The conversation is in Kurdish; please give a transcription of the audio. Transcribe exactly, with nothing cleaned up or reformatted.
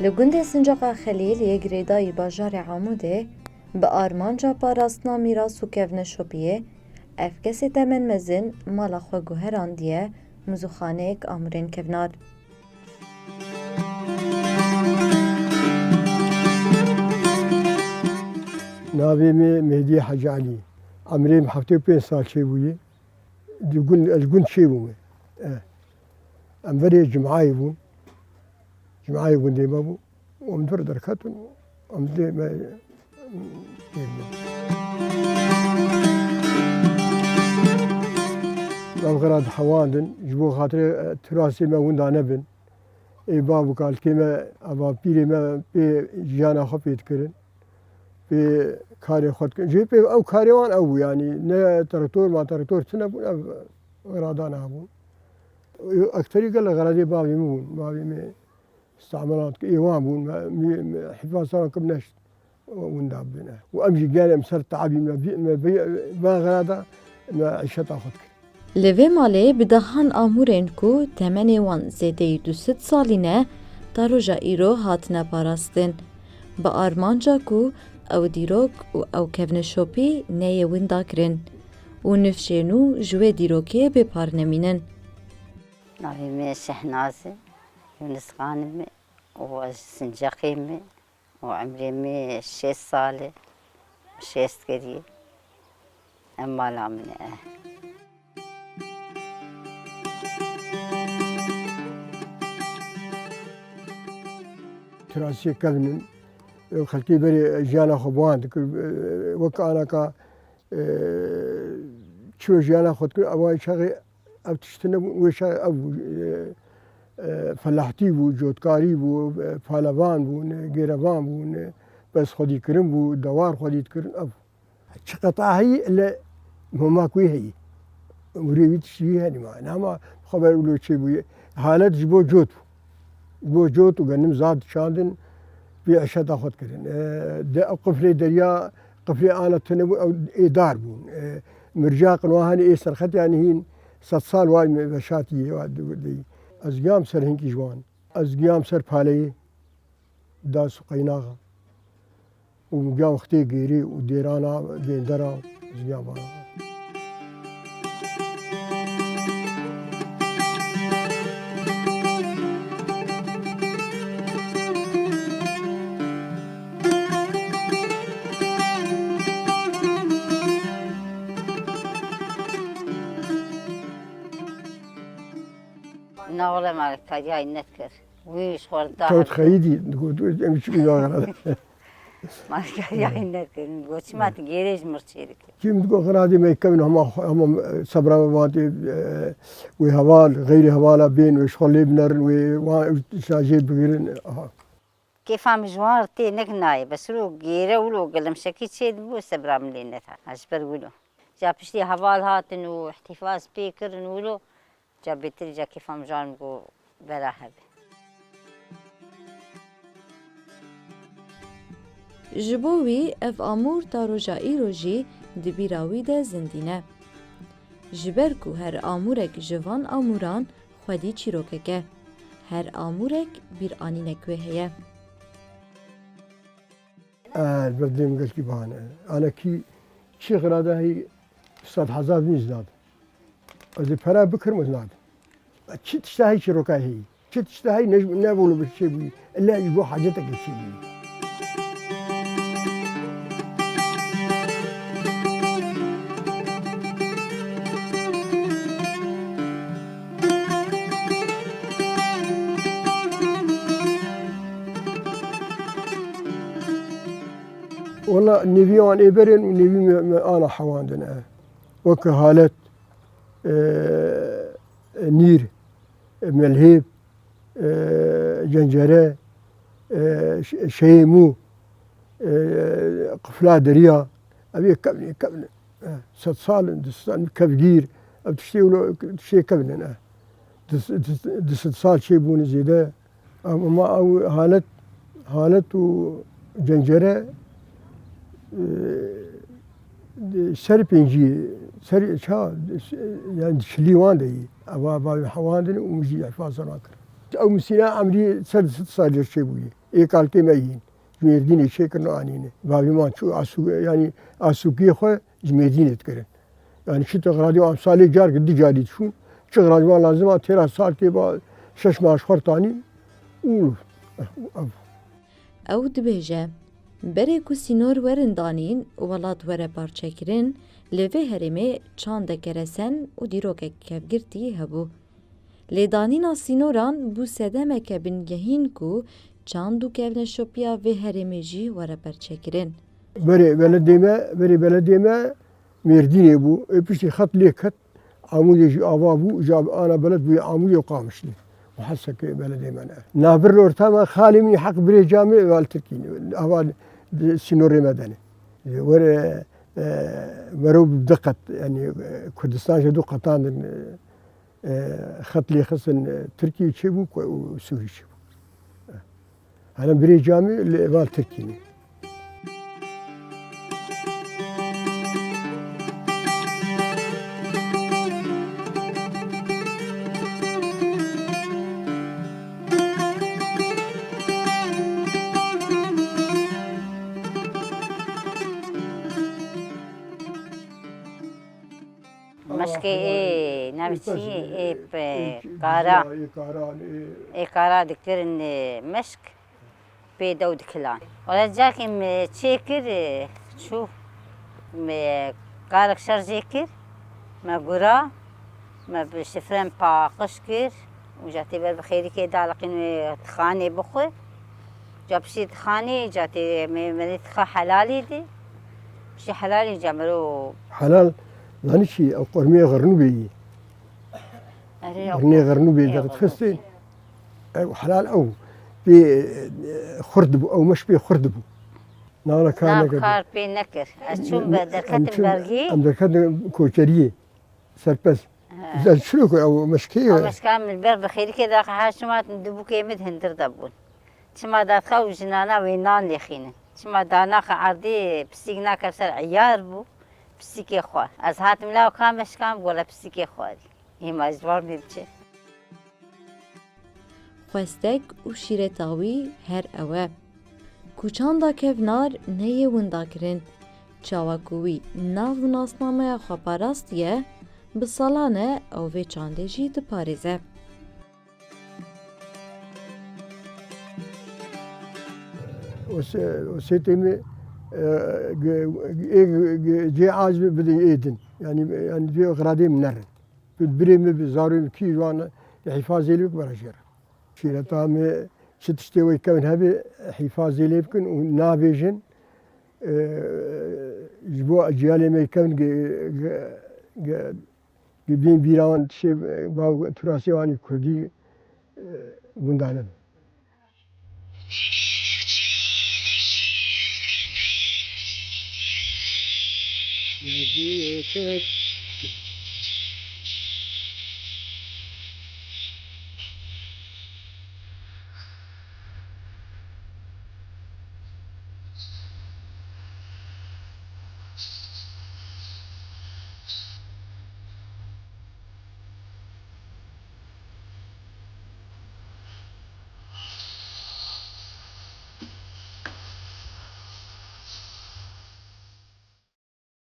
Li gundê Sincaqa Xelîl yê girêdayî bajarê Amûdê bi armanca parastina mîras û kevneşopiyê, ev kesê temenmezin mala xwe guherandiye mizûxaneyek amûrên kevnar. Navê min Mehdî Hecî Elî. Emrê min heftê û pênc sal çêbûye. Di gund, ez gund çêbûme. Eh. Em verê Cumhayê bûn. Cumhayê gundê me bû. Em dur derketin. Em dê me, em xeradihewandin. Ji bo xatirê, eh, turasê me winda nebin. Ê bav û kalkê me, ava pîrê me pê jiyana xwe pê dikirin. Pê karê xwe dikirin. Jê pê ew karê wan ew bû, yanî ne traktor, ma traktor tune bûn, ev xeradana hebûn. Ekterî gel xeradê bavê min bûn. Bavê min îstehmelan dikir, ê wan bûn. Me, me, me hîfa saran kim neşt winda bibin. Û em jî gel em ser teabî me, me, me, me xerada, me îşeta xwe dikir. Li vê malê bi dehan amûrên ku temenê wan zêdeyî du sed salî ne, ta roja îro hatine parastin. Bi armanca ku ew dîrok û ew kevneşopî neyê winda kirin û nifşên nû ji wê dîrokê bêpar nemînin. Navê min Şehnaz e, Yunus Xanim e û ez Sincaqê me û emrê min şêst sal e, şêst kiriye. Em mala min e. Turasiyê kevn in, xelkê berê jiyana xwe bi wan dikir, wek anaka, e, çiro jiyana xwe dikir, ewa çaxê ev tişt nebû, wê çaxê ev bû, e, e, felahtî bû, cotkarî bû, e, palevan bûn, e, gêrevan bûn, e, bes xwedîkirin bû, dewar xwedî dikirin, ev. Çiqeta heyî li Momak wî heyî. Û rê wî tiştî wî henî ma. Nema xeber wilo çêbûye. Halet ji bo cot bû. Ji bo cot û genim zad çandin vî eşeta xwe dikirin. E, de, qiflê derya, qiflê ana tune bû, ew ê dar bûn. E, mircaqin wa henî ê serxetiyan hîn sed sal wa me veşatî wa di-, di-, Ez giyam ser hinkî ji wan. Ez giyam ser paleyê. Das û qeynaxa û min giya wextê gêrê û dêrana bêndera ji giya vana. Na wele me kariya înet kir. Wî ji xwe re da Tewt hebû. Xeyîdî, digot, em çi bîna xera. Ma kariya înet kir. Got, çima tu gêrê ji mir çêdikî? Kim digot, xera dê me kevin hema, hema sebra me vatê, e, wê heval, xeyrê hevala bên, wê ji xwe lê binerin, wê wan şajê bigirin. Aha. Kêfa min ji wan re tê nek nayê. Bes wilo gêre wilo gelemşekî çêdibû, sebra min lê neda. Ha, ji ber wilo. Ca piştî heval hatin û îhtîfaz pê kirin wilo, ca bêtir ca kêfa min ji wan re got bera hebe. Ji bo wî ev amûr ta roja îro jî di bîra wî de zindî ne. Ji ber ku her amûrek ji van amûran xwedî çîrokek e. Her amûrek bîranînek wê heye. Ez berdêm gelkî bahane. Anekî çi xirada hî sed hezar nîz nade. Ez ê pera bikirim, ez nadim. Çi tişta hî çîroka hî. Çi tişta hî ne, ne bû li bir şey bûyî. Illa ji bo hacetekê çêbûyî. Wela nêvî wan ê berên û nêvî me, me ana hewandin e. Weke halet, e, nîr, e, melhêb, e, cencere, e, ş-, şeyê mû, e, qifla deriya. Ev yê kevnê, kevnê. E, sed sal in, du sed sal in, kevgîr. Ev tiştê wilo, tiştê kevnên, e. Du, du, du sed sal çêbûne zêde. Ama ew halet, halet û cencere, e, di ser pêncî, ser ça, yani şilî wan de yî. Eva bavê hewandin û min jî îfaz wan kir. Ew misîna emrî ser sed salî çêbûyî. Ê kalkê me yîn. Ji Mêrdînê çêkirin û anîne. Bavê wan çû asû-, yanî asûkiyê xwe ji Mêrdînê dikirin. Yanî çi tu xradî wan salê carek du carî diçûn. Çi xradî wan lazim a têra salkê ba şeş mah ji xwe tanî û ev. Ew dibêje, berê ku sînor werin danîn û welat were parçekirin, li vê herêmê çandeke resen û dîrokek kevgirtî hebû. Lê danîna sînoran bû sedemeke bingehîn ku çand û kevneşopiya vê herêmê jî were perçekirin. Berê beledê me, berê beledê me Mêrdînê bû. Ê piştî xet lê ket. Amûdê jî ava bû, ji ana beled bûye Amûdê û Qamişlî. Û Hesekê beledê me ne. Navbir li orta me xalê min heq birêca me val Tirkî ne. Ava di sînorê me de ne. Were, e, mero bi du qet, yanî, e, Kurdistan jî du qetan din, e, e, xet lê xistin, e, Tirkî çêbû ku û Sûrî çêbû. Hene birêca me li val Tirkî ne. Meşkê ê, navê çi yê? Ê pe-, kara. Ê karan, ê. Ê kara dikirin, ê, meşk pê dew dikilan. Wala carkê me çêkir, ê, çû, me karek şer jê kir, me gura, me bi şifren paqij kir û ca tê ber bi xêrîkê daliqîn wê dixanê bixwe. Ca piştî dixanê, ca tê me, me dixa helalê de. Piştî helalê ca mero. Helal, zanî çi, ew qurmiyê xirnû bêyî. Erê, ew Xirnê xirnû bê, ew derdixistê. Ew helal ew. Pê, e, xurt bû, ew meş pê xurt bû. Nana kar Nav nekir. Kar pê nekir. Ez çûm be derketim bergî. Em derketin koçeriyê. Serpez. He. Ez çilo ku ew meşkê ye. Ew meşka min ber bi xêrikê daxe her çima dibûkê min di hindir de bûn. Çima daxa û jinana wê nan lêxînin. Çima danaxe erdê pisîk nake ser eyar bû. Pisîkê xwar. Ez hatim la ka meşka min gola pisîkê xwarî. Hêma ji wan bê biçe. Xwestek û şîreta wî her ew e. Ku çanda kevnar neyê winda kirin. Çawa ku wî nav û nasnameya xwe parastiye, bi salan e ew vê çandê jî diparêze. O se-, o setê min, e, ge-, ge-, ge-, cê az bi bidin êdin. Yani, yani cê xradê min nerin. Bi birê min, bi zarûyê min kî ji wan hîfazê lê bik bera jê re. Şîreta me çi tiştê wê kevin hebe hîfazê lê bikin û nabêjin, e, ji bo ciyalê me kevin ge-, ge-, ge-, ge-, bên bîra wan tişê, e, bav turasê wan ê kurdî, e, winda nebe.